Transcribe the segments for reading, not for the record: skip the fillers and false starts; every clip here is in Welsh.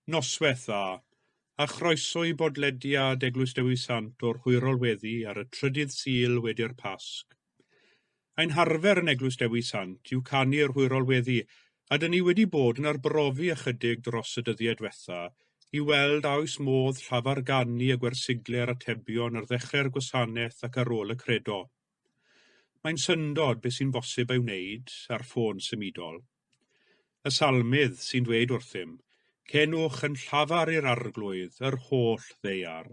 Noswaith dda, a chroeso i bodlediad Eglwys Dewi Sant o'r Hwyrol Weddi ar y trydydd Sul wedi'r Pasg. Ein harfer yn Eglwys Dewi Sant yw canu'r Hwyrol Weddi, a dyn ni wedi bod yn arbrofi ychydig dros y dyddiau diwetha i weld a oes modd llafar ganu y gwersigle'r atebion ar ddechrau'r gwasanaeth ac ar ôl y credo. Mae'n syndod beth sy'n bosib ei wneud ar ffôn symudol. Y Salmydd sy'n dweud wrthym, Cenwch yn llafar i'r Arglwydd yr holl ddaear.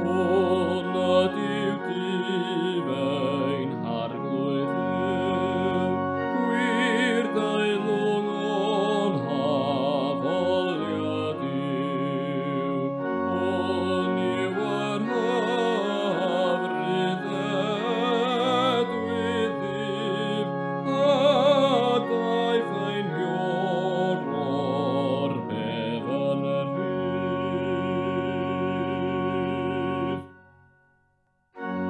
Hwn ydyw dydd ein Harglwydd Dduw, gwir deilwng o'n haddoliad yw. Hwn yw yr hyfryd edwydd ddydd, a daeth ein Ior o'r bedd yn rhydd.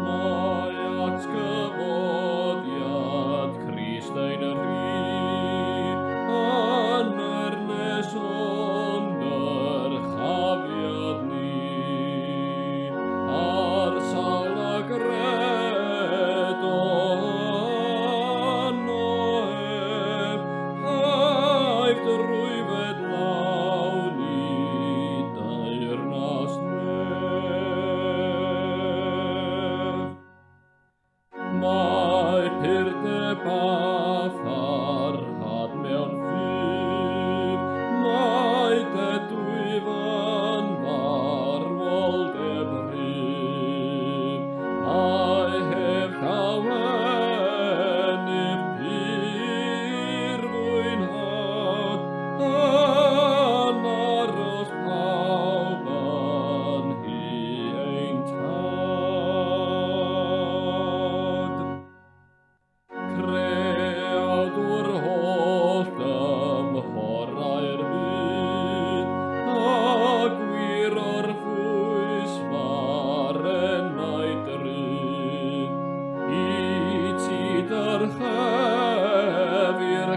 Mae atgyfodiad Crist ein rhydd yn ernes o'n dyrchafiad ni. A'r sawl a gredo yno ef, Aeth drwy fedlawn i deyrnas nef. Mae purdeb a pharhad mewn ffydd, mae dedwydd yn farwoldeb rhydd. Mae hef llawenydd pur fwynhad yn aros pawb yn nhŷ ein Tad. Creawdwr holl dymhorau'r byd, a gwir orffwys farennau drud. I ti dyrchefu'r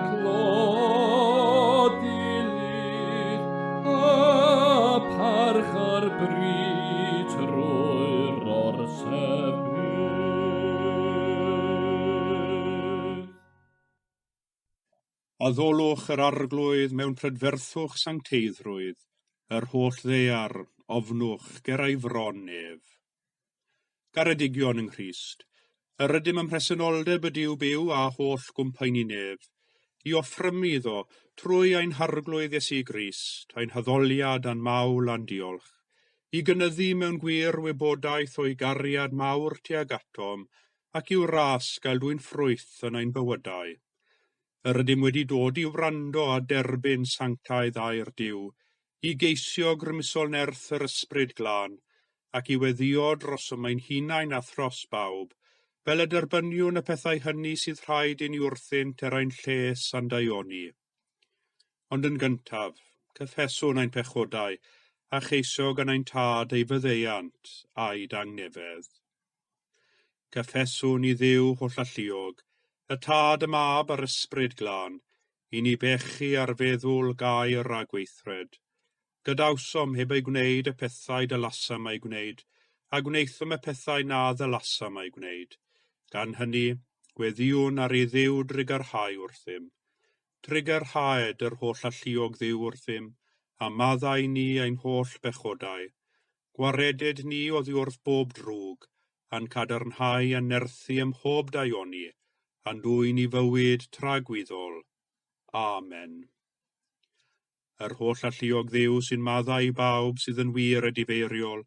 clod dilydd, a pharch ar bri trwy'r orsedd byth. Addolwch yr Arglwydd mewn prydferthwch sancteiddrwydd, yr holl ddaear, ofnwch ger ei fron ef. Garedigion yng Nghrist, yr ydym ym mhresenoldeb y Duw byw a holl gwmpaeni nef, i offrymu iddo, trwy ein Harglwydd Iesu Grist, ein haddoliad a'n mawl a'n diolch, i gynyddu mewn gwir wybodaeth o'i gariad mawr tuag atom, ac i'w ras gael dwyn ffrwyth yn ein bywydau. Yr ydym wedi dod i wrando a derbyn sanctaidd air Duw, i geisio grymusol nerth yr Ysbryd Glân, ac i weddïo drosom ein hunain a thros bawb, fel y derbyniwn y pethau hynny sydd rhaid i ni wrthynt er ein lles a'n daioni. Ond yn gyntaf, cyffeswn ein pechodau, a cheisio gan ein Tad ei faddeuant a'i dangnefedd. Cyffeswn i Dduw hollalluog, y Tad, y Mab a'r Ysbryd Glân, i ni bechu ar feddwl, gair a gweithred. Gadawsom heb eu gwneud y pethau dylasam eu gwneud, a gwnaethom y pethau na ddylasam eu gwneud. Gan hynny, gweddïwn ar i Dduw drugarhau wrthym. Trugarhaed yr hollalluog Dduw wrthym, a maddau ni ein holl bechodau. Gwareded ni oddi wrth bob drwg, a'n cadarnhau a'n nerthu ym mhob daioni, a'n dwyn i fywyd tragwyddol. Amen. Yr hollalluog Dduw sy'n maddau i bawb sydd yn wir edifeiriol,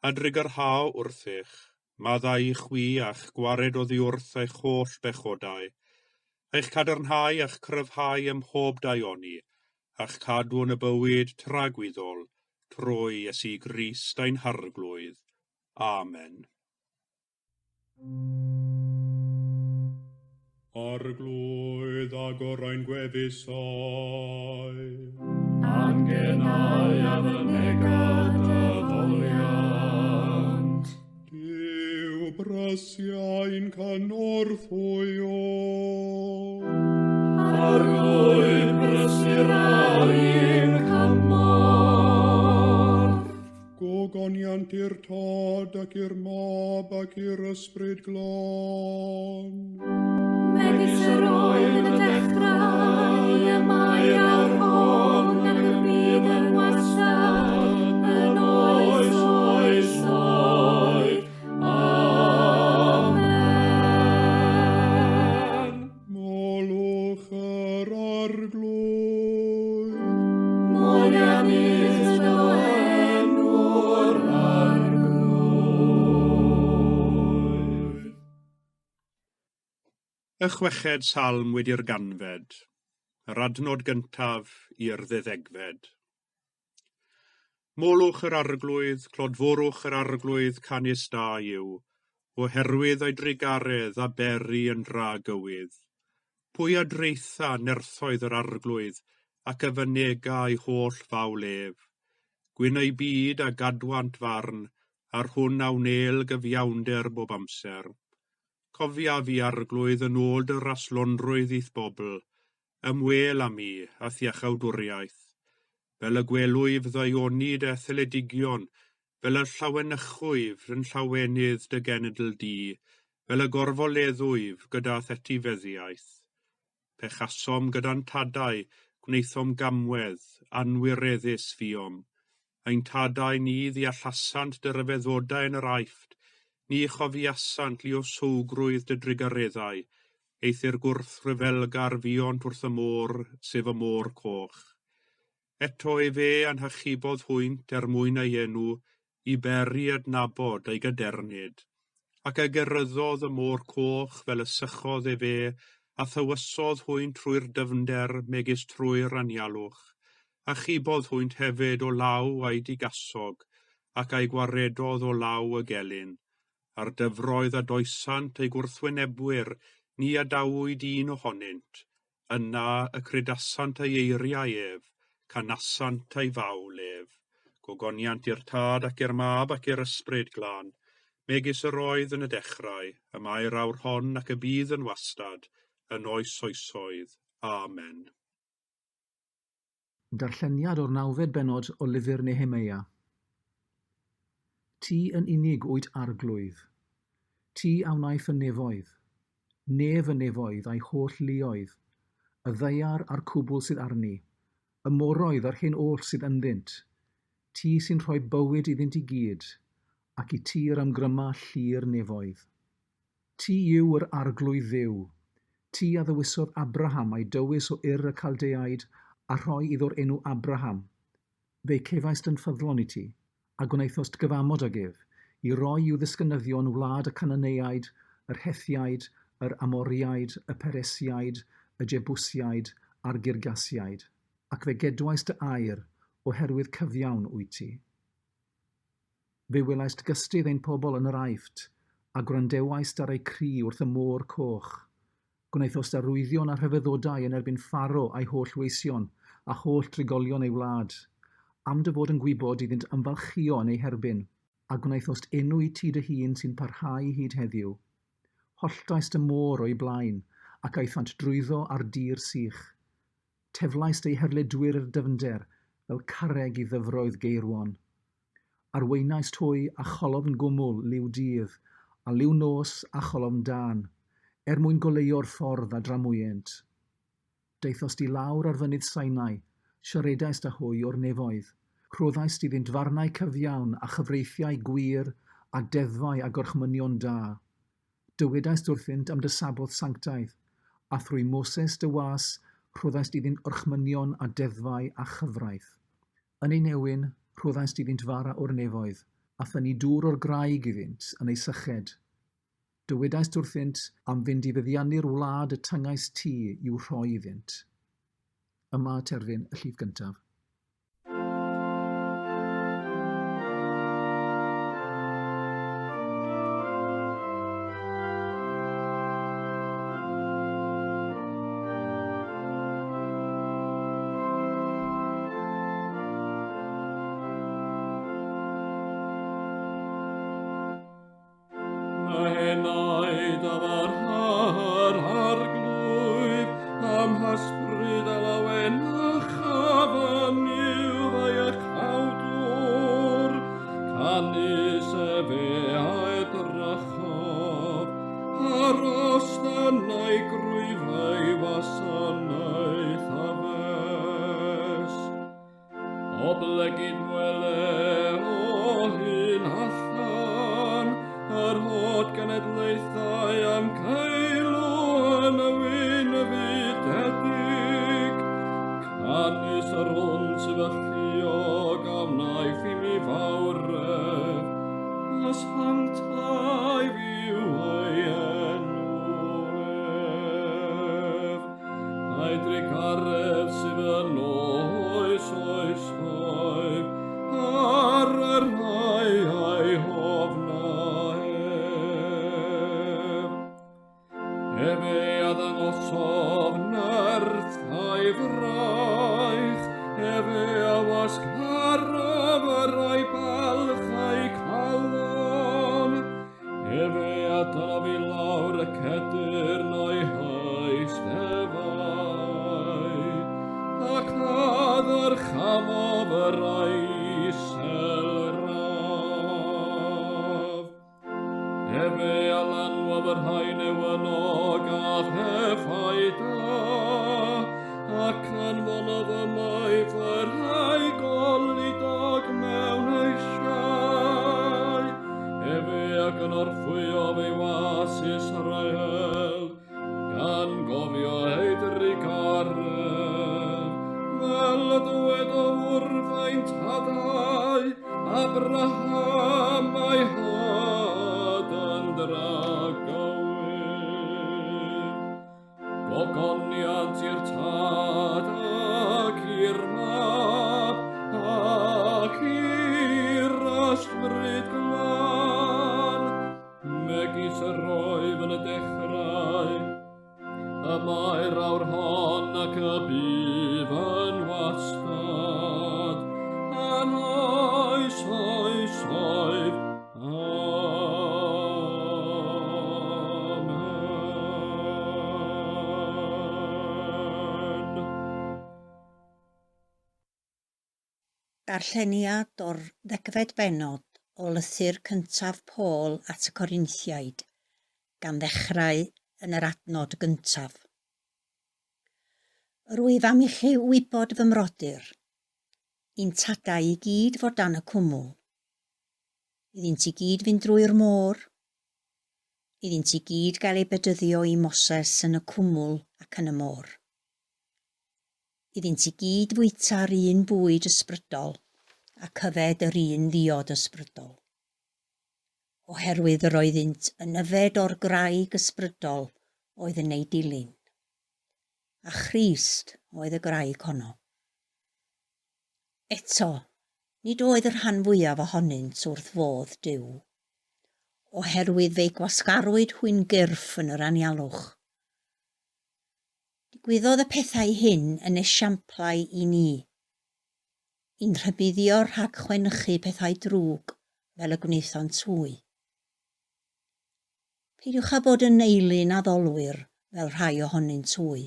a drugarhao wrthych, maddau i chwi a'ch gwared oddi wrth eich holl bechodau, eich cadarnhau a'ch cryfhau ym mhob daioni, a'ch cadw yn y bywyd tragwyddol, trwy Iesu Grist ein Harglwydd. Amen. Arglwydd, agor ein gwefusau. A'n genau a fynega dy foliant. Duw. Duw brysia i'n cynorthwyo. Arglwydd brysur ar ein cymorth. Gogoniant i'r Tad ac i'r Mab ac i'r Ysbryd Glân. Megis yr oedd yn y dechrau, y mae awr hon ac y bydd yn wastad, yn oes oesoedd. Amen. Molwch yr Arglwydd. Moliannus dy enw'r Arglwydd. Y chweched salm wedi'r ganfed, yr adnod gyntaf i'r ddeuddegfed. Molwch yr Arglwydd, clodforwch yr Arglwydd canys da yw, oherwydd ei drugaredd a beri yn dragywydd. Pwy a draetha nerthoedd yr Arglwydd ac y fynega ei holl fawl ef. Gwyn ei byd a gadwant farn, a'r hwn a wnêl gyfiawnder bob amser. Cofia fi Arglwydd yn ôl dy raslonrwydd i'th bobl, ymwel â mi a thiachawdwriaeth. Fel y gwelwyf ddaioni dy etholedigion, fel y llawenychwyf yn llawenydd dy genedl di, fel y gorfoleddwyf gyda thetifeddiaeth. Pechasom gyda'n tadau, gwnaethom gamwedd, anwireddus fuom. Ein tadau ni ddeallasant dy ryfeddodau yn yr Aifft, ni chofiasant luosowgrwydd dy drugareddau, eithr gwrthryfelgar fuont wrth y môr, sef y môr coch. Eto efe a'n hachubodd hwynt er mwyn ei enw, i beri adnabod ei gadernid, ac y geryddodd y môr coch fel y sychodd efe, a thywysodd hwynt trwy'r dyfnder megis trwy'r anialwch, a chubodd hwynt hefyd o law a'i digasog, ac a'i gwaredodd o law y gelyn. A'r dyfroedd a doesant eu gwrthwynebwyr, ni adawyd un ohonynt. Yna y credasant ei eiriau ef, canasant ei fawl ef. Gogoniant i'r Tad ac i'r Mab ac i'r Ysbryd Glân, megis yr oedd yn y dechrau, y mae'r awr hon ac y bydd yn wastad, yn oes oesoedd. Amen. Darlleniad o'r nawfed bennod o lyfr Nehemeia. Ti yn unig wyt Arglwydd. Ti a wnaeth y nefoedd, nef y nefoedd a'i holl luoedd, y ddaear a'r cwbl sydd arni, y moroedd a'r hyn oll sydd ynddynt. Ti sy'n rhoi bywyd iddynt i gyd, ac i ti yr ymgryma llu'r nefoedd. Ti yw yr Arglwydd Dduw. Ti a ddewisodd Abraham a'i dywys o Ur y Caldeaid a rhoi iddo'r enw Abraham. Fe'i cefaist yn ffyddlon i ti, a gwnaethost gyfamod ag ef, i roi i'w ddisgynyddion wlad y Cananeaid, yr Hethiaid, yr Amoriaid, y Peresiaid, y Jebusiaid a'r Girgasiaid, ac fe gedwaist dy air oherwydd cyfiawn wyt ti. Fe welaist gystudd ein pobl yn yr Aifft, a gwrandewaist ar eu cri wrth y môr coch. Gwnaethost arwyddion a rhyfeddodau yn erbyn Pharo a'i holl weision, a holl drigolion ei wlad, am dy fod yn gwybod iddynt ymfalchïo yn ei herbyn, a gwnaethost enw i ti dy hun sy'n parhau hyd heddiw. Holltaist y môr o'i blaen, ac aethant drwyddo ar dir sych. Teflaist ei herlidwyr i'r dyfnder, fel carreg i ddyfroedd geirwon. Arweinaist hwy a cholofn gwmwl liw dydd, a liw nos a cholofn dân, er mwyn goleuo'r ffordd a dramwyent. Daethost i lawr ar fynydd Sinai, siaredaist â hwy o'r nefoedd. Rhoddaist iddynt farnau cyfiawn a chyfreithiau gwir a deddfau a gorchmynion da. Dywedaist wrthynt am dy Saboth sanctaidd, a thrwy Moses dy was rhoddaist iddynt orchmynion a deddfau a chyfraith. Yn ei newyn, rhoddaist iddynt fara o'r nefoedd, a thynnu dŵr o'r graig iddynt yn ei syched. Dywedaist wrthynt am fynd i feddiannu'r wlad y tyngais ti i'w rhoi iddynt. Yma terfyn y llif gyntaf. Fy henaid a farha'r arglwydd, am hysbryd a lawenychaf yn yw fy iachawdwr. Canys efe a edrychodd ar ostynau grwyf ei wasanaeth a fes. Oblegid wele o hyn allan, yr holl genedlaethau am ceilw yn y wyn fydedig. Canys yr hwn sydd alluog a wnaeth i mi fawredd, a sanctaidd yw ei enw ef. A'i drugaredd sydd yn oes oesoedd, ar y rhai a'i hofna ef. Efe a ddangosodd nerth a'i fraich, efe a wasgarodd yr rhai balch a'i calon. Efe a dynnodd i lawr y cedyrn o'i heisteddau, ac a ddyrchafodd y rhai isel raf. Efe a lanwodd y rhai newynog a phethau da, ac anfonodd ymaith y rhai goludog mewn eisiau. Efe a gynorthwyodd ei was Israel, gan gofio ei drugaredd, fel y dywedodd wrth ein tadau, Abraham a'i had yn dragywydd. Gogoniant i'r Tad ac i'r Mab ac i'r Ysbryd Glân, megis yr oedd yn y dechrau, y mae'r awr hon ac y bydd yn wastad, yn oes oesoedd. Amen. Darlleniad o'r ddegfed bennod o lythyr cyntaf Paul at y Corinthiaid, gan ddechrau yn yr adnod gyntaf. Yr wyf am i chi wybod fy mrodyr, i'n tadau i gyd fod dan y cwmwl, iddynt i gyd fynd drwy'r môr, iddynt i gyd gael eu bedyddio i Moses yn y cwmwl ac yn y môr. Iddynt i gyd fwyta'r un bwyd ysbrydol ac yfed yr un ddiod ysbrydol. Oherwydd yr oeddynt yn yfed o'r graig ysbrydol oedd yn eu dilyn. A Christ oedd y graig honno. Eto, nid oedd y rhan fwyaf ohonynt wrth fodd Duw, oherwydd fe'i gwasgarwyd hwy'n gyrff yn yr anialwch. Digwyddodd y pethau hyn yn esiamplau i ni, i'n rhybuddio rhag chwenychu pethau drwg fel y gwnaethant hwy. Peidiwch â bod yn eilun addolwyr fel rhai ohonynt hwy.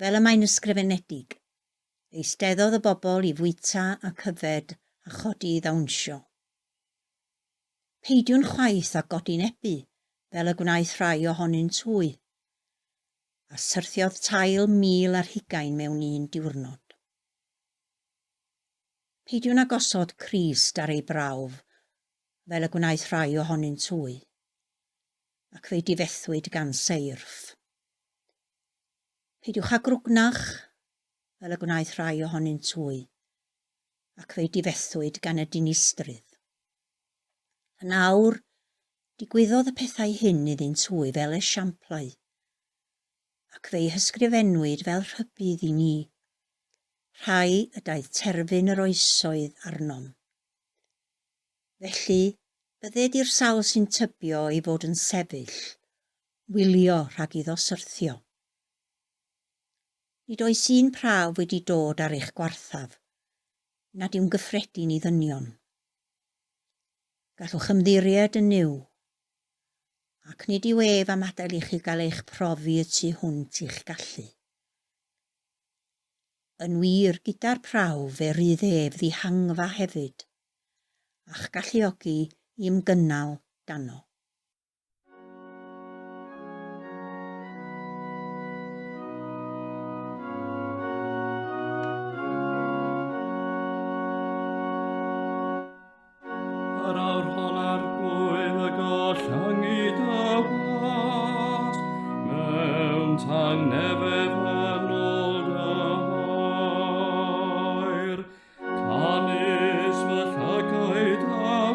Fel y mae'n ysgrifenedig, eisteddodd y bobl i fwyta ac yfed a chodi i ddawnsio. Peidiwn chwaith â godinebu fel y gwnaeth rhai ohonynt hwy, a syrthiodd 2,020 mewn un diwrnod. Peidiwn â gosod Crist ar ei brawf fel y gwnaeth rhai ohonynt hwy, ac fe'i difethwyd gan seirff. Peidiwch â grwgnach fel y gwnaeth rhai ohonynt hwy, ac fe'i difethwyd gan y dinistrydd. Yn awr, digwyddodd y pethau hyn iddynt hwy fel esiamplau, ac fe'i hysgrifennwyd fel rhybudd i ni, rhai y daeth terfyn yr oesoedd arnom. Felly, bydded i'r sawl sy'n tybio ei fod yn sefyll, wylio rhag iddo syrthio. Nid oes un prawf wedi dod ar eich gwarthaf, nad yw'n gyffredin i ddynion. Gallwch ymddiried yn Nuw. Ac nid yw ef am adael i chi gael eich profi y tu hwnt i'ch gallu. Yn wir, gyda'r prawf fe rydd ef ddihangfa hefyd, a'ch galluogi i ymgynnal dano. Yr awr hon arglwydd y gollangi dy was, mewn tangnefedd yn ôl dy air. Canys fy llygaid a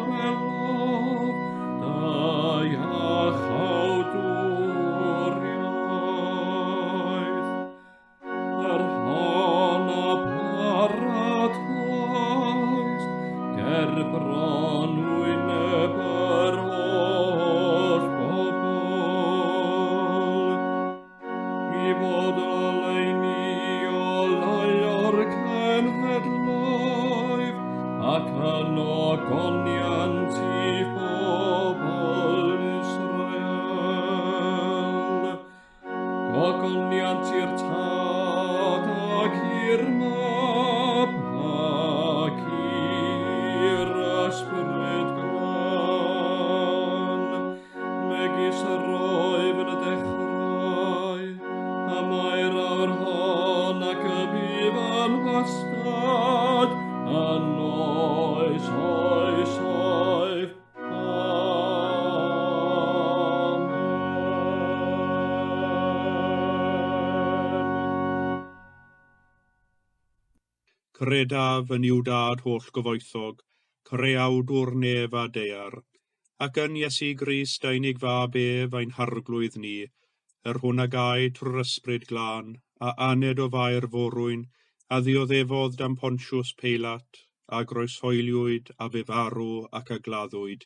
welodd dy iachawdwriaeth. Yr hon a paratoes ger bron wyneb yr holl bobl, i fod oleuni o lauo'r cenhedloedd, ac yn ogoniant i bobl Israel. Gogoniant i'r Tad ac i'r Mab ac i'r Ysbryd Glân, megis yr oedd yn y dechrau, a mae'r awr hon ac y bydd yn wastad, yn oes oesoedd. Amen. Credaf yn Nuw Dad holl gyfoethog, creawdwr nef a daear, ac yn Iesu Grist ei unig fab ef ein harglwydd ni, yr hwn a gaed trwy'r Ysbryd Glân, a aned o Fair Forwyn, a ddioddefodd dan Pontius Peilat, a groeshoeliwyd, a fu farw ac a gladdwyd,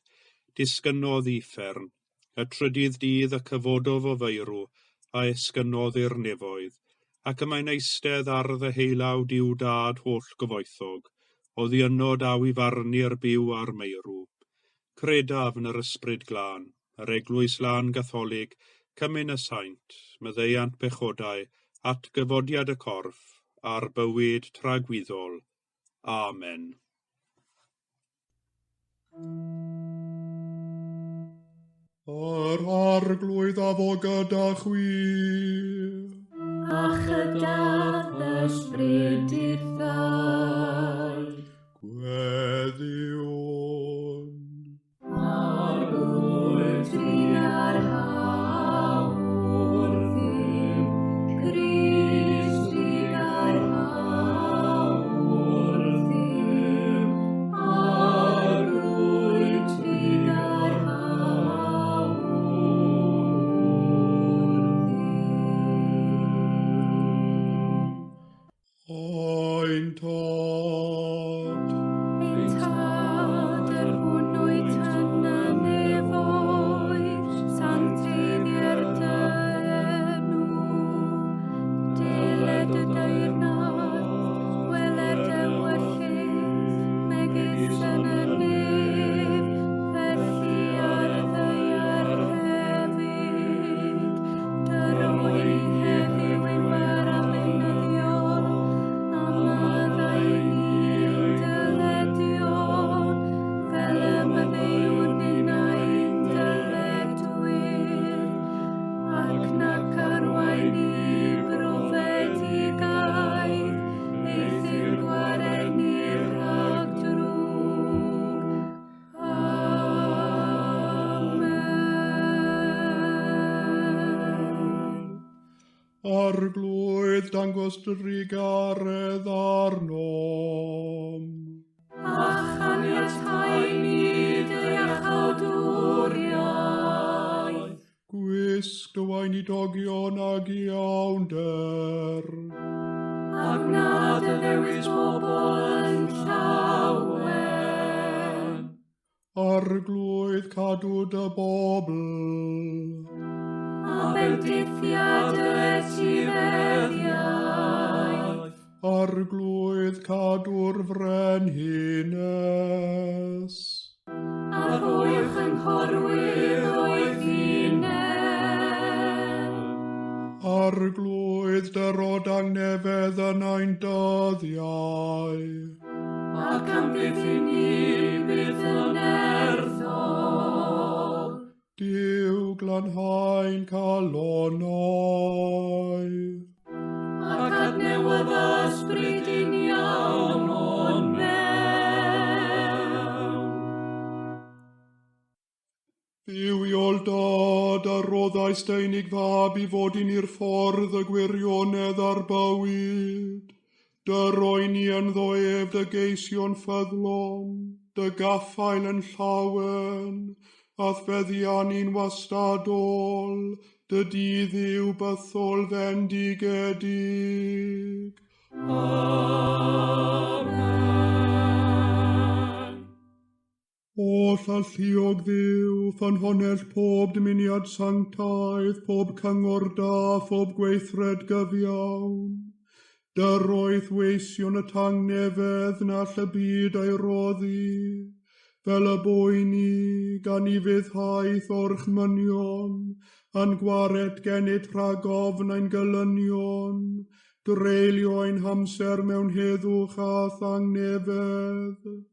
disgynnodd i uffern, y trydydd dydd y cyfododd o feirw, a esgynnodd i'r nefoedd, ac y mae'n eistedd ar ddeheulaw Duw Dad holl gyfoethog, oddi yno daw i farnu'r byw a'r meirw. Credaf yn yr Ysbryd Glân, yr Eglwys Lân Gatholig, cymun y saint, maddeuant pechodau, atgyfodiad y corff, a'r bywyd tragwyddol. Amen. Yr Arglwydd a fo gyda chwi. A chyda ysbryd dithau. Gweddïwn. Arglwydd trugarha wrthym, Crist trugarha wrthym, Arglwydd trugarha wrthym. Ein Tad. Ein Tad, yr hwn wyt yn y nefoedd, sancteiddier dy enw. Deled dy deyrnas, gweler dy ewyllys, megis yn y nef, felly ar y ddaear hefyd. Dy roi ni heddiw ein bara beunyddiol, a maddau i ni ein dyledion, fel y maddeuwn ninnau i'n dyledwyr, ac nac arwain ni i brofedigaeth, eithr gwared ni rhag drwg. Amen. Arglwydd, dangos drugaredd arnom. A chaniatáu ni dy iachawdwriaeth. Gwisg dy weinidogion ag iawnder. A gwna dy ddewis bobl yn llawen. Arglwydd, cadw dy bobl. A bendithia dy etifeddiaeth. Arglwydd, cadw'r frenhines. A rhoi chynghorwyr oedd i. Arglwydd, dyro dangnefedd yn ein dyddiau. Ac am byth i ni byth yn erthol. Duw glanhau'n calonnau. Ac adnewydd ysbryd i'n iawn o'n mewn. Dduwiol Dad, a roddais dy unig fab i fod i ni'r ffordd, y gwirionedd a'r bywyd. Dy roi ni ynddo ef dy geisio'n ffyddlon, dy gaffael yn llawen, a'th feddiannu'n wastadol, dy dydd yw bythol fendigedig. Amen. Oll alluog Dduw, ffynhonnell pob dymuniad sanctaidd, pob cyngor da, phob gweithred gyfiawn. Dyroedd weision y tangnefedd na all y byd ei roddi, fel y boeni gan i fuddhaeth orchmynion, a'n gwared gennyt rhag ofn ein gelynion, dreulio ein hamser mewn heddwch a thangnefedd,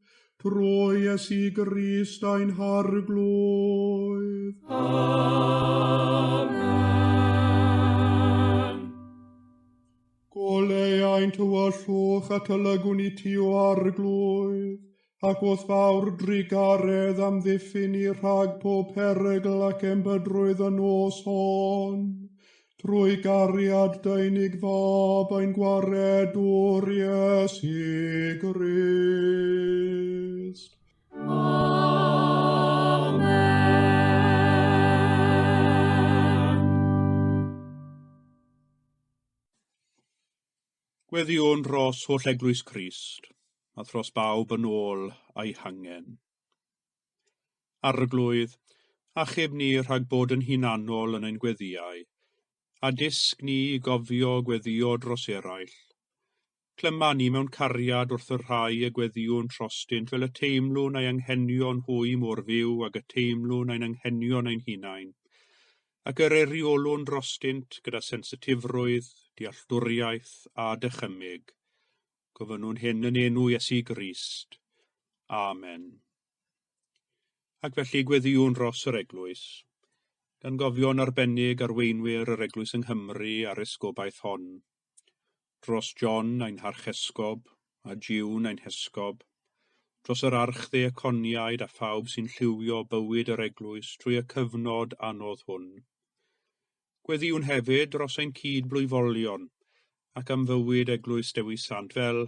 trwy Iesu Grist ein Harglwydd. Amen. Goleu ein tywyllwch a tylygwn i ti o Arglwydd, ac wrth fawr drugaredd amddiffyn ni rhag pob perygl ac embydrwydd y nos hon, trwy gariad dy unig fab ein gwaredwr Iesu Grist. Amen. Gweddïwn dros holl eglwys Crist, a thros bawb yn ôl a'i hangen. Arglwydd, achub ni rhag bod yn hunanol yn ein gweddïau, a dysg ni i gofio gweddïo dros eraill. Clyma ni mewn cariad wrth y rhai y gweddïwn trostynt fel y teimlwn ei anghenion hwy mor fyw ag y teimlwn ein anghenion ein hunain, ac yr eiriolwn drostynt gyda sensitifrwydd, dealltwriaeth a dychymyg. Gofynnwn hyn yn enw Iesu Grist. Amen. Ac felly gweddïwn dros yr eglwys, gan gofio'n arbennig arweinwyr yr eglwys yng Nghymru a'r esgobaeth hon. Dros John ein harchesgob a June ein hesgob, dros yr archddiaconiaid a phawb sy'n lliwio bywyd yr eglwys trwy y cyfnod anodd hwn. Gweddïwn hefyd dros ein cydblwyfolion ac am fywyd eglwys Dewi Sant fel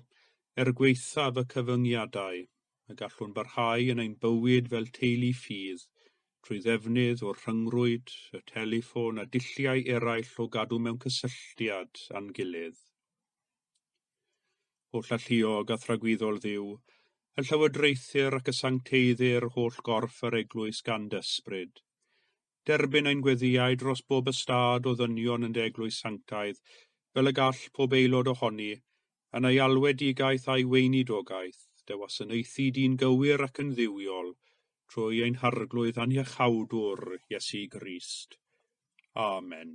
gwaethaf y cyfyngiadau y gallwn barhau yn ein bywyd fel teulu ffydd trwy ddefnydd o'r rhyngrwyd, y teleffon a dulliau eraill o gadw mewn cysylltiad â'n gilydd. Holl alluog a thragwyddol Dduw, y llywodraethir ac y sancteiddir holl gorff yr eglwys gan dy ysbryd. Derbyn ein gweddïau dros bob ystâd o ddynion yn dy eglwys sanctaidd, fel y gall pob aelod ohoni, yn ei alwedigaeth a'i weinidogaeth, dy wasanaethu di'n gywir ac yn dduwiol, trwy ein Harglwydd a'n Iachawdwr Iesu Grist. Amen.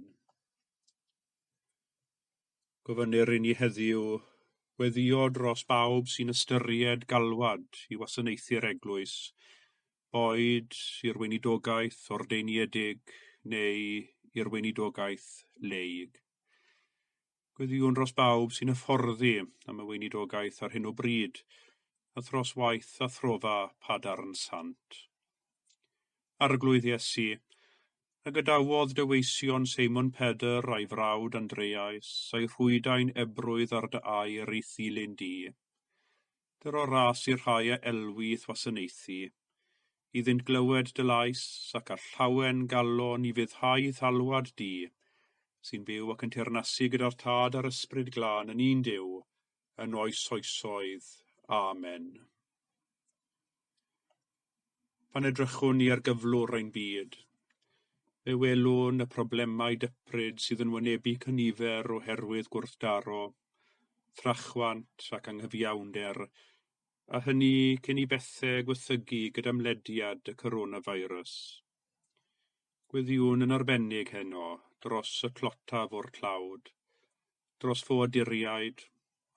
Gofynnir i ni heddiw weddïo dros bawb sy'n ystyried galwad i wasanaethu'r eglwys, boed i'r weinidogaeth ordeiniedig neu i'r weinidogaeth leig. Gweddïwn dros bawb sy'n hyfforddi am y weinidogaeth ar hyn o bryd, a thros waith athrofa Padarn Sant. Arglwydd Iesu, a gadawodd dy weision Seimon Pedr a'i frawd Andreas, a'i rhwydau'n ebrwydd ar dy air i ddilyn di. Dyro ras i'r rhai a elwi i'th wasanaethu, iddynt glywed dy lais ac â llawen galon i fuddhau i'th alwad di, sy'n byw ac yn teyrnasu gyda'r Tad a'r Ysbryd Glân yn un Duw, yn oes oesoedd. Amen. Pan edrychwn ni ar gyflwr ein byd, fe welwn y problemau dypryd sydd yn wynebu cynifer oherwydd gwrthdaro, trachwant ac anghyfiawnder, a hynny cyn i bethau gwaethygu gyda ymlediad y coronavirus. Gweddïwn yn arbennig heno dros y tlotaf o'r tlawd, Dros ffoaduriaid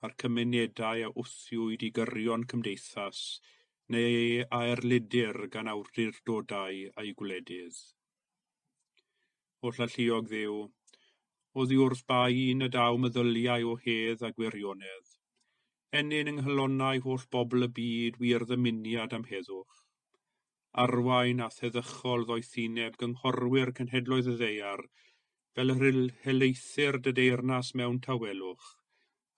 a'r cymunedau a wthiwyd i gyrion cymdeithas neu a erlidir gan awdurdodau a'u gwledydd. Oll alluog Dduw, oddi wrth ba un y daw meddyliau o hedd a gwirionedd, ennyn yng nghalonnau holl bobl y byd wir ddymuniad am heddwch, arwain a theddychol ddoethineb gynghorwyr cenhedloedd y ddaear, fel yr helaethu'r dy deyrnas mewn tawelwch,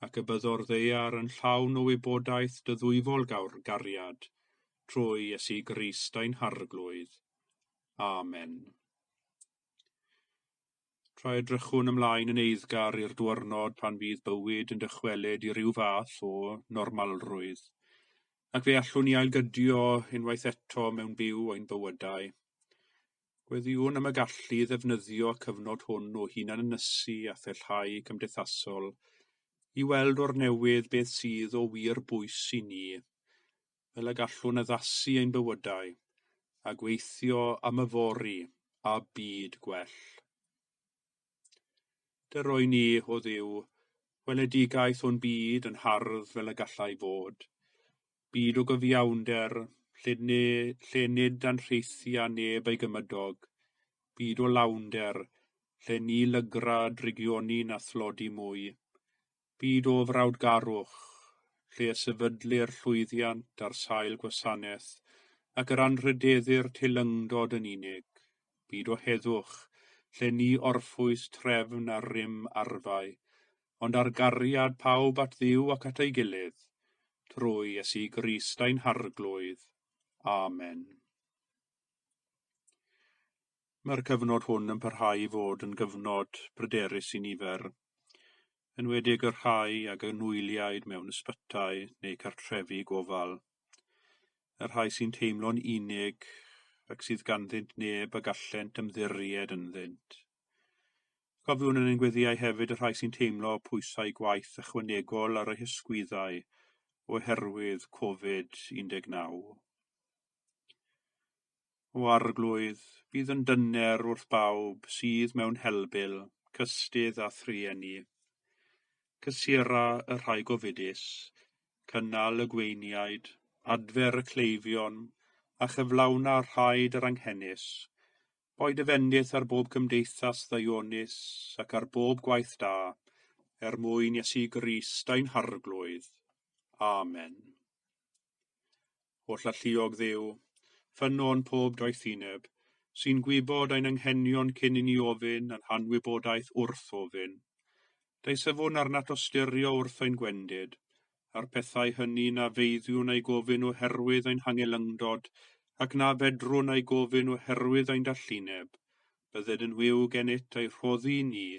ac y byddo'r ddaear yn llawn o wybodaeth dy ddwyfol gariad, trwy Iesu Grist ein Harglwydd. Amen. Tra edrychwn ymlaen yn eiddgar i'r diwrnod pan fydd bywyd yn dychwelyd i ryw fath o normalrwydd, ac fe allwn ni ailgydio unwaith eto mewn byw ein bywydau. Gweddïwn am y gallu i ddefnyddio y cyfnod hwn o hunan-ynysu a phellhau cymdeithasol i weld o'r newydd beth sydd o wir bwys i ni, fel y gallwn addasu ein bywydau a gweithio am yfory a byd gwell. Dy roi ni, o Dduw, weledigaeth o'n byd yn hardd fel y gallai fod. Byd o gyfiawnder, lle, ne, lle nid anrheithia neb ei gymydog. Byd o lawnder, lle ni lygra drygioni na thlodi mwy. Byd o frawdgarwch, lle y sefydlir llwyddiant ar sail gwasanaeth ac yr anrhydeddir teilyngdod yn unig. Byd o heddwch, lle ni orffwys trefn ar rym arfau, ond ar gariad pawb at Dduw ac at ei gilydd, trwy Iesu Grist ein Harglwydd. Amen. Mae'r cyfnod hwn yn parhau i fod yn gyfnod pryderus i nifer, enwedig y rhai ag anwyliaid mewn ysbytai neu cartrefi gofal, y rhai sy'n teimlo'n unig ac sydd ganddynt neb y gallent ymddiried ynddynt. Cofiwn yn ein gweddiau hefyd y rhai sy'n teimlo pwysau gwaith ychwanegol ar eu hysgwyddau oherwydd Covid-19. O Arglwydd, bydd yn dyner wrth bawb sydd mewn helbul, cystudd a thrueni. Cysura y rhai gofidus, cynnal y gweiniaid, adfer y cleifion, a chyflawna rhaid yr anghenus. Boed y fendith ar bob cymdeithas ddaionus ac ar bob gwaith da, er mwyn Iesu Grist ein Harglwydd. Amen. Holl alluog Dduw, ffynnon pob doethineb, sy'n gwybod ein anghenion cyn i ni ofyn a'n hanwybodaeth wrth ofyn. Deisyfwn arnat osturio wrth ein gwendid, a'r pethau hynny na feiddiwn eu gofyn oherwydd ein hangellyngdod, ac na fedrwn eu gofyn oherwydd ein dallineb, bydded yn wiw gennyt ei rhoddi i ni,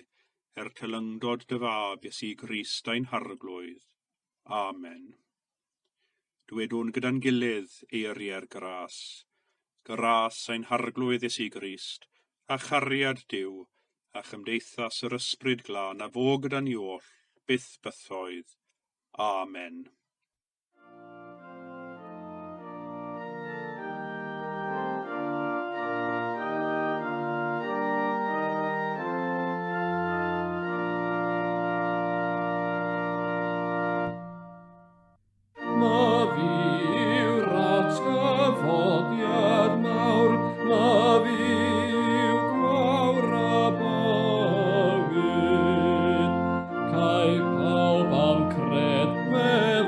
er teilyngdod dy fab Iesu Grist ein Harglwydd. Amen. Dwedwn gyda'n gilydd eiriau'r gras. Gras ein Harglwydd Iesu Grist, a chariad Duw, a chymdeithas yr Ysbryd Glân a fo gyda ni oll, byth bythoedd. Amen. Ma fi yw'r atgyfodiad mawr, ma fi yw gwawr a bywyd. Cai pawb am cred mef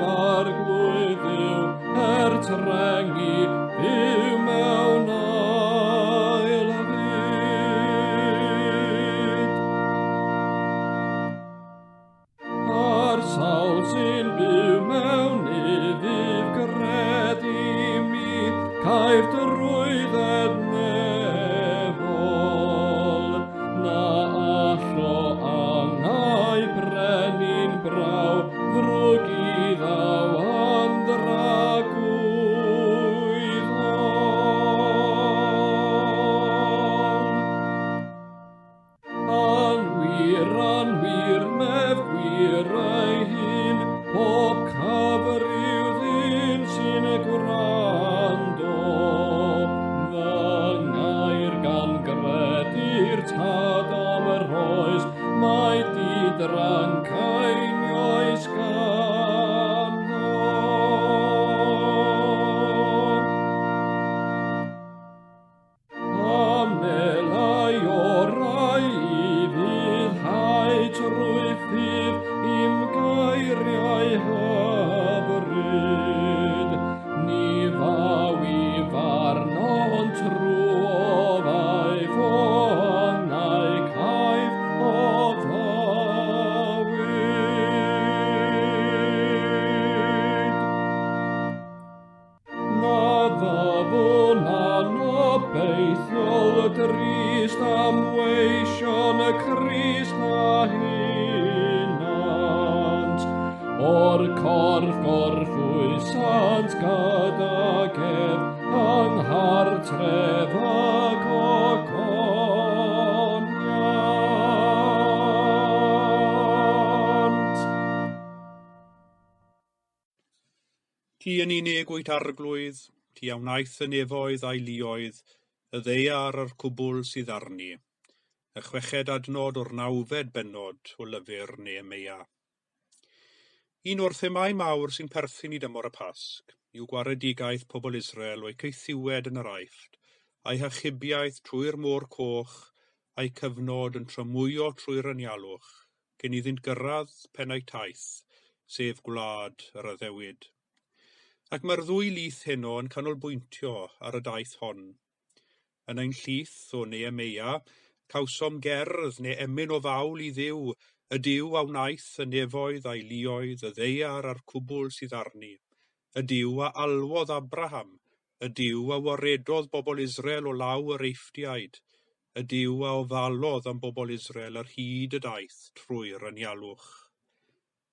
drist am weision y Crist na hunant, o'r corff gorffwysant gydag ef yng nghartref y gogoniant. Ti yn unig wyt Arglwydd, ti a wnaeth y nefoedd a'i luoedd, y ddaear a'r cwbl sydd arni. Y chweched adnod o'r nawfed bennod o lyfr Nehemeia. Un o'r themâu mawr sy'n perthyn i dymor y Pasg yw gwaredigaeth pobl Israel o'u caethiwed yn yr Aifft, a'i hachubiaeth trwy'r Môr Coch, a'i cyfnod yn tramwyo trwy'r anialwch, cyn iddynt gyrraedd pennau taith, sef gwlad yr addewid. Ac mae'r ddwy lith heno yn canolbwyntio ar y daith hon. Yn ein llith o Nehemeia, cawsom gerdd neu emyn o fawl i Dduw, y Duw a wnaeth y nefoedd a'i luoedd, y ddaear a'r cwbl sydd arni, y Duw a alwodd Abraham, y Duw a waredodd bobl Israel o law yr Eifftiaid, y Duw a ofalodd am bobl Israel ar hyd y daith trwy'r anialwch.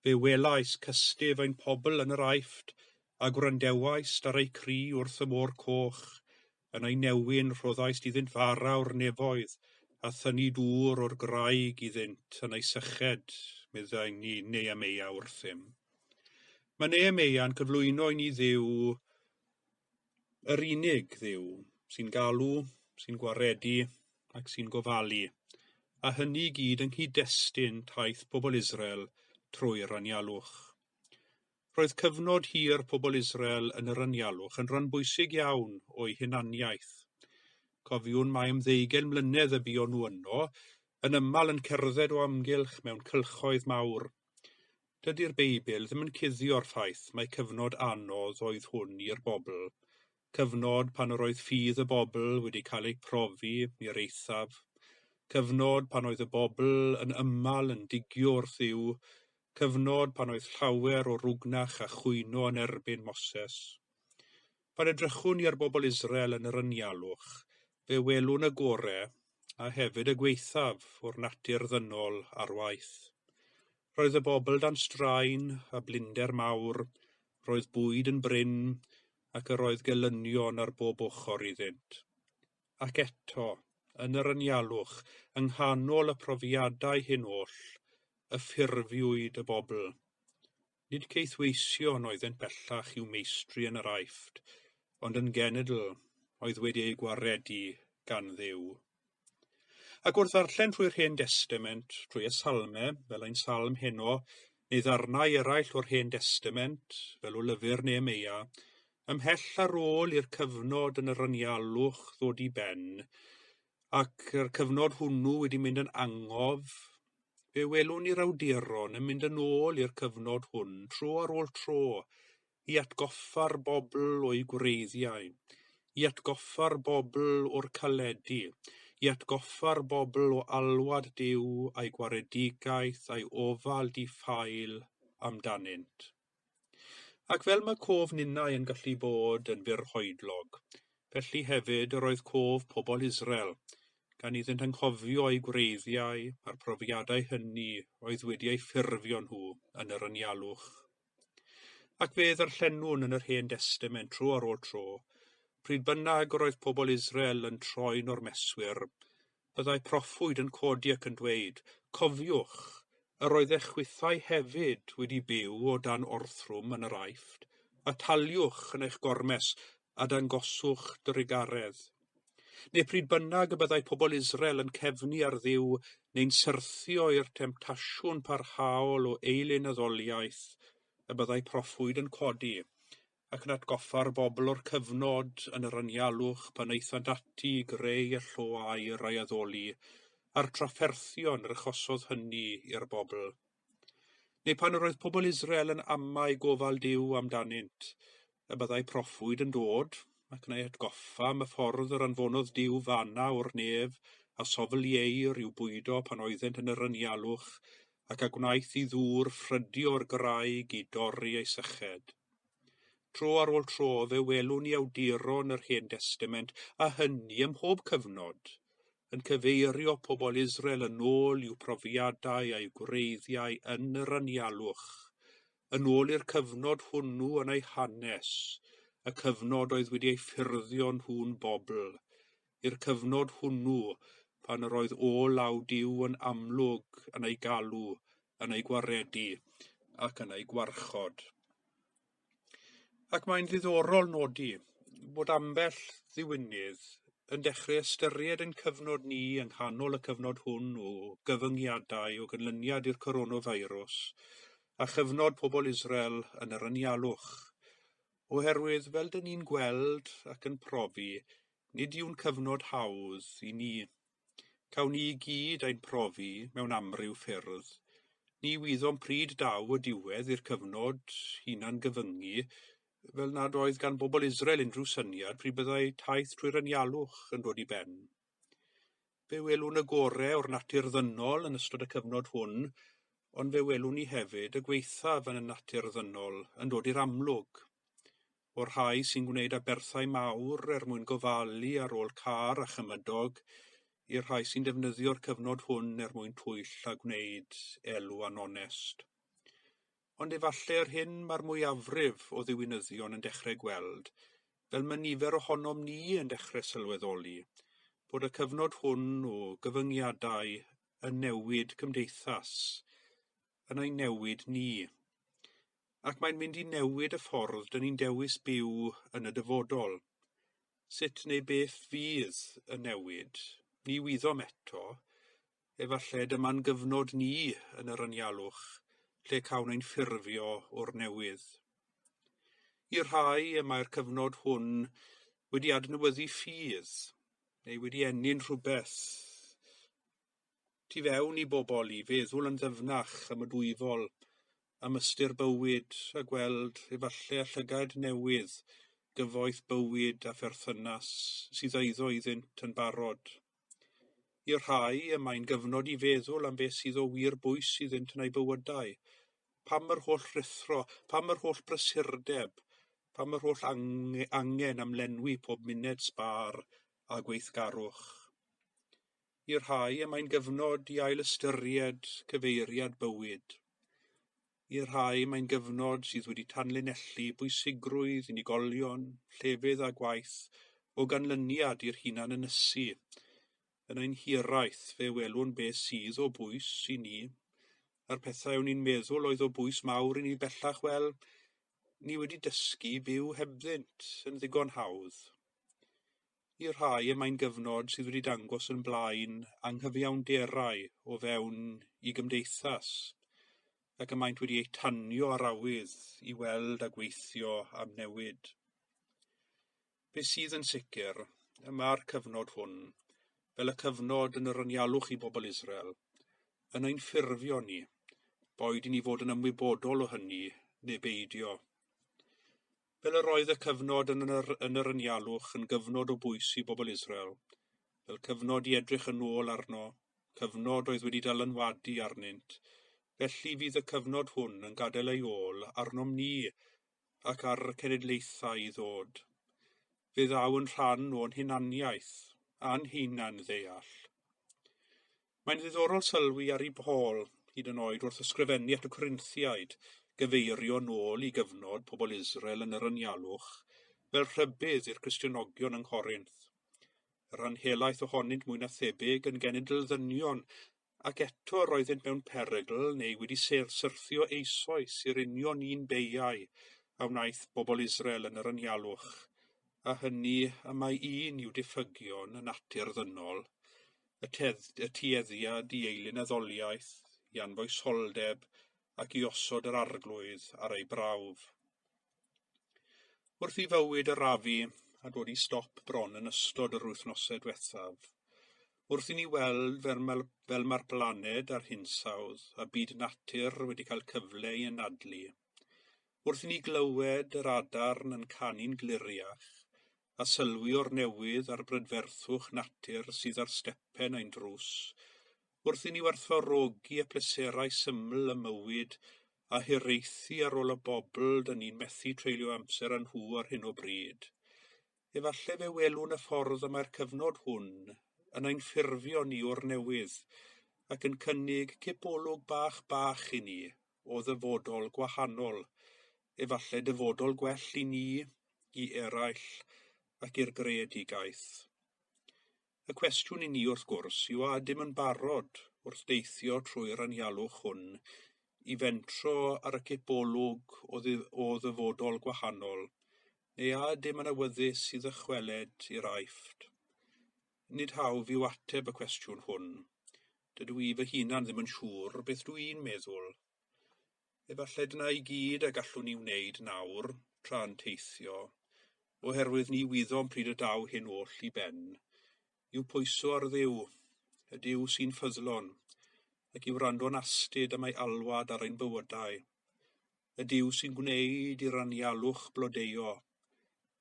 Fe welais cystudd ein pobl yn yr Aifft, a gwrandewaist ar eu cri wrth y môr coch, yn ei newyn rhoddaist iddynt fara o'r nefoedd, a thynnu dŵr o'r graig iddynt yn ei syched, meddai ni Nehemeia wrthym. Mae Nehemeia'n cyflwyno i ni Dduw, yr unig Dduw, sy'n galw, sy'n gwaredu ac sy'n gofalu, a hynny i gyd yng nghyd-destun taith pobl Israel trwy'r anialwch. Roedd cyfnod hir pobl Israel yn yr anialwch yn rhan bwysig iawn o'i hunaniaeth. Cofiwn mai am 20 mlynedd y buon nhw yno, yn ymal yn cerdded o amgylch mewn cylchoedd mawr. Dydy'r Beibl ddim yn cuddio'r ffaith mai cyfnod anodd oedd hwn i'r bobl, cyfnod pan yr oedd ffydd y bobl wedi cael ei profi i'r eithaf, cyfnod pan oedd y bobl yn ymal yn digio wrth Dduw, cyfnod pan oedd llawer o rwgnach a chwyno yn erbyn Moses. Pan edrychwn i ar bobl Israel yn yr anialwch, fe welwn y gore a hefyd y gwaethaf o'r natur ddynol ar waith. Roedd y bobl dan straen a blinder mawr, roedd bwyd yn brin ac yr oedd gelynion ar bob ochr iddynt. Ac eto, yn yr anialwch, yng nghanol y profiadau hyn oll, y ffurfiwyd y bobl. Nid caethweision oeddent bellach i'w meistri yn yr Aifft, ond yn genedl oedd wedi ei gwaredu gan Dduw. Ac wrth ddarllen trwy'r Hen Destament, trwy y Salme, fel ein salm heno, neu ddarnau eraill o'r Hen Destament, fel o lyfr Nehemeia, ymhell ar ôl i'r cyfnod yn yr anialwch ddod i ben, ac yr cyfnod hwnnw wedi mynd yn angof, fe welwn ni'r awduron yn mynd yn ôl i'r cyfnod hwn, tro ar ôl tro, i atgoffa'r bobl o'i gwreiddiau, i atgoffa'r bobl o'r caledi, i atgoffa'r bobl o alwad Duw a'i gwaredigaeth a'i ofal di-ffael amdanynt. Ac fel mae cof ninnau yn gallu bod yn fyrhoedlog, felly hefyd yr oedd cof pobl Israel, gan iddynt anghofio eu gwreiddiau a'r profiadau hynny oedd wedi eu ffurfio nhw yn yr anialwch. Ac fe ddarllenwn yn yr Hen Destament tro ar ôl tro, pryd bynnag yr oedd pobl Israel yn troi'n ormeswyr, byddai proffwyd yn codi ac yn dweud, cofiwch, yr oedd eich chwithau hefyd wedi byw o dan orthrwm yn yr Aifft, a taliwch yn eich gormes a dangoswch drugaredd. Neu pryd bynnag y byddai pobl Israel yn cefnu ar Dduw neu'n syrthio i'r temtasiwn parhaol o eilunaddoliaeth, y byddai proffwyd yn codi ac yn atgoffa'r bobl o'r cyfnod yn yr anialwch pan aethant ati i greu y llo aur a'i addoli, a'r trafferthion yr achosodd hynny i'r bobl. Neu pan yr oedd pobl Israel yn amau gofal Duw amdanynt, y byddai proffwyd yn dod ac yn ei atgoffa am y ffordd yr anfonodd Duw fanna o'r nef a sofl ieir i'w bwydo pan oeddent yn yr anialwch ac a gwnaeth i ddŵr ffrydio'r graig i dorri ei syched. Tro ar ôl tro fe welwn ni awduron yr Hen Destament, a hynny ym mhob cyfnod, yn cyfeirio pobl Israel yn ôl i'w profiadau a'u gwreiddiau yn yr anialwch, yn ôl i'r cyfnod hwnnw yn eu hanes, y cyfnod oedd wedi eu ffurfio nhw'n bobl, i'r cyfnod hwnnw pan yr oedd ôl law Duw yn amlwg yn eu galw, yn eu gwaredu ac yn eu gwarchod. Ac mae'n ddiddorol nodi bod ambell ddiwinydd yn dechrau ystyried ein cyfnod ni yng nghanol y cyfnod hwn o gyfyngiadau o ganlyniad i'r coronavirus a chyfnod pobl Israel yn yr anialwch. Oherwydd, fel dyn ni'n gweld ac yn profi, nid yw'n cyfnod hawdd i ni. Cawn ni i gyd ein profi mewn amryw ffyrdd. Ni wyddom pryd daw y diwedd i'r cyfnod hunan gyfyngu, fel nad oedd gan bobl Israel unrhyw syniad pryd byddai taith trwy'r anialwch yn dod i ben. Fe welwn y gorau o'r natur ddynol yn ystod y cyfnod hwn, ond fe welwn ni hefyd y gwaethaf yn y natur ddynol yn dod i'r amlwg. O'r rhai sy'n gwneud aberthau mawr er mwyn gofalu ar ôl car a chymydog, i'r rhai sy'n defnyddio'r cyfnod hwn er mwyn twyll a gwneud elw anonest. Ond efallai yr hyn mae'r mwyafrif o ddiwinyddion yn dechrau gweld, fel mae nifer ohonom ni yn dechrau sylweddoli, bod y cyfnod hwn o gyfyngiadau yn newid cymdeithas, yn ei newid ni. Ac mae'n mynd i newid y ffordd dyn ni'n dewis byw yn y dyfodol. Sut neu beth fydd y newid, ni wyddom eto. Efallai dyma'n gyfnod ni yn yr anialwch, lle cawn ein ffurfio o'r newydd. I'r rhai y mae'r cyfnod hwn wedi adnewyddu ffydd, neu wedi ennyn rhywbeth tu fewn i bobl i feddwl yn ddyfnach am y dwyfol, am ystyr bywyd a gweld efallai â llygaid newydd gyfoeth bywyd a pherthynas sydd eiddo iddynt yn barod. I'r rhai y mae'n gyfnod i feddwl am beth sydd o wir bwys iddynt yn eu bywydau. Pam yr holl ruthro, pam yr holl brysurdeb, pam yr holl angen am lenwi pob muned sbâr a gweithgarwch. I'r rhai y mae'n gyfnod i ailystyried cyfeiriad bywyd. I'r rhai mae'n gyfnod sydd wedi tanlinellu bwysigrwydd unigolion, llefydd a gwaith o ganlyniad i'r hunan ynysu. Yn ein hiraeth fe welwn beth sydd o bwys i ni, a'r pethau o'n i'n meddwl oedd o bwys mawr i ni bellach, wel, ni wedi dysgu byw hebddynt yn ddigon hawdd. I'r rhai y mae'n gyfnod sydd wedi dangos yn blaen anghyfiawnderau o fewn i gymdeithas, ac y maent wedi eu tanio ar awydd i weld a gweithio am newid. Be sydd yn sicr, y mae'r cyfnod hwn, fel y cyfnod yn yr anialwch i bobl Israel, yn ein ffurfio ni, boed i ni fod yn ymwybodol o hynny neu beidio. Fel yr oedd y cyfnod yn yr, yn yr anialwch yn gyfnod o bwys i bobl Israel, fel cyfnod i edrych yn ôl arno, cyfnod oedd wedi dylanwadu arnynt, felly fydd y cyfnod hwn yn gadael ei ôl arnom ni ac ar y cenedlaethau i ddod. Fe ddaw yn rhan o'n hunaniaeth a'n hunan ddeall. Mae'n ddiddorol sylwi ar i Paul, hyd yn oed wrth ysgrifennu at y Corinthiaid, gyfeirio nôl i gyfnod pobl Israel yn yr anialwch, fel rhybudd i'r Cristionogion yng Nghorinth. Y rhan helaeth ohonynt mwy na thebyg yn genedl ddynion, ac eto roeddynt mewn perygl neu wedi syrthio eisoes i'r union un beiau a wnaeth bobl Israel yn yr anialwch, a hynny y mae un i'w diffygion y natur ddynol, y, y tueddiad i eilunaddoliaeth, i anfoesoldeb ac i osod yr arglwydd ar ei brawf. Wrth i fywyd arafu a dod i stop bron yn ystod yr wythnosau diwethaf, wrth i ni weld fel mae'r, fel mae'r blaned a'r hinsawdd a byd natur wedi cael cyfle i anadlu, wrth i ni glywed yr adarn yn canu'n gliriach, a sylwi o'r newydd ar brydferthwch natur sydd ar stepen ein drws, wrth i ni werthfawrogi y pleserau syml y mywyd a hiraethu ar ôl y bobl dyn ni'n methu treulio amser â nhw ar hyn o bryd. Efallai fe welwn y ffordd y mae'r cyfnod hwn yn ein ffurfio ni o'r newydd ac yn cynnig cipolwg bach bach i ni o ddyfodol gwahanol, efallai dyfodol gwell i ni, i eraill ac i'r greadigaeth. Y cwestiwn i ni wrth gwrs yw a ydym yn barod wrth deithio trwy'r anialwch hwn i fentro ar y cipolwg o ddyfodol gwahanol, neu a ydym yn awyddus i ddychweled i'r Aifft? Nid hawdd yw ateb y cwestiwn hwn. Dydw i fy hunan ddim yn siŵr beth dw i'n meddwl. Efallai dyna i gyd y gallwn ni wneud nawr, tra'n teithio, oherwydd ni wyddom pryd y daw hyn oll i ben, yw pwyso ar Dduw, y Duw sy'n ffyddlon, ac i wrando'n astud am ei alwad ar ein bywydau, y Duw sy'n gwneud i'r anialwch blodeuo,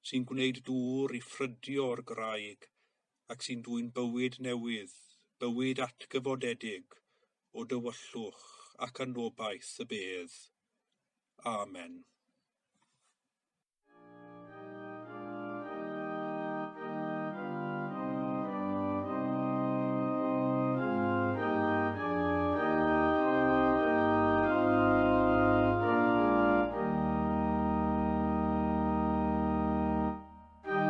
sy'n gwneud dŵr i ffrydio o'r graig, ac sy'n dwyn bywyd newydd, bywyd atgyfodedig, o dywyllwch ac anobaith y bedd. Amen.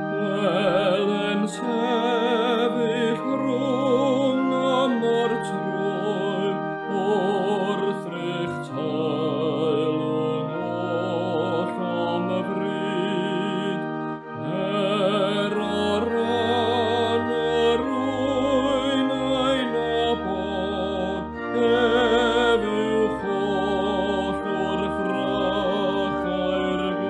Wel yn sefyll rhwng y môr trwm wrthrych teilwng oll am y fryd, er o ran yr ŵyn ei nabod, ef yw holl wrthrychau'r byd.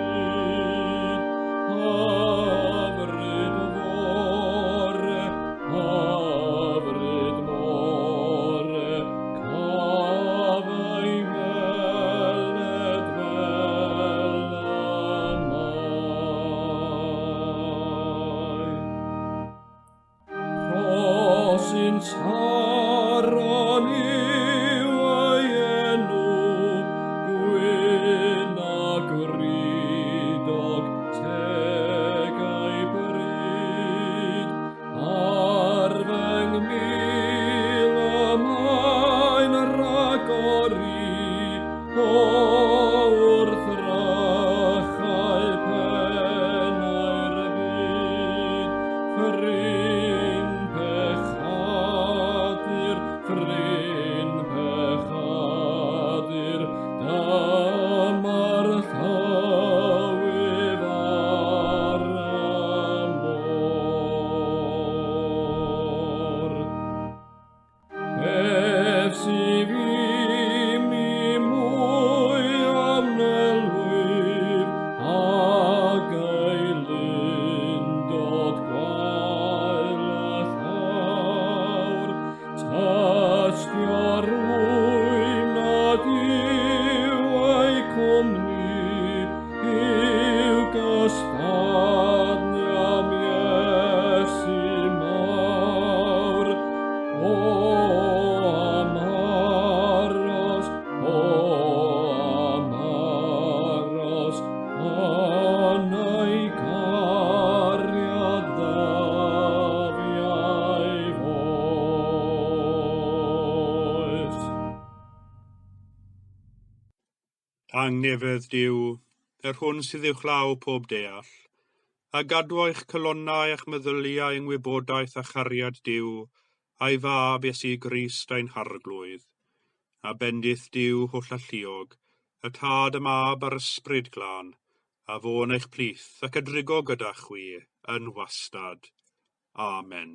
Hyfryd fore, hyfryd more, caf ei weled fel y mae. Rhosyn Saron yw ei enw, gwyn a gwridog, teg ei bryd. Ar fy ngmyl y mae'n rhagori, o wrthrychau pennau'r byd. Ffrind pechadur, ffrind pechadur, dyma'r llywydd ar y môr. Ef sydd i mi mwy amnelwyf, ag eilundod gwael y llawr. Tystio'r wyf nad yw ei cwmni i'w gystadlu am Iesu mawr. O am aros, o am aros, yn ei cariad ddyddiau foes. Tangnefedd Duw, yr hwn sydd uwchlaw pob deall, a gadw eich calonnau a'ch meddyliau yng ngwybodaeth a chariad Duw, a'i fab Iesu Grist ein Harglwydd. A bendith Duw hollalluog, y Tad, y Mab a'r Ysbryd Glân, a fo yn eich plith ac a drigo gyda chwi yn wastad. Amen.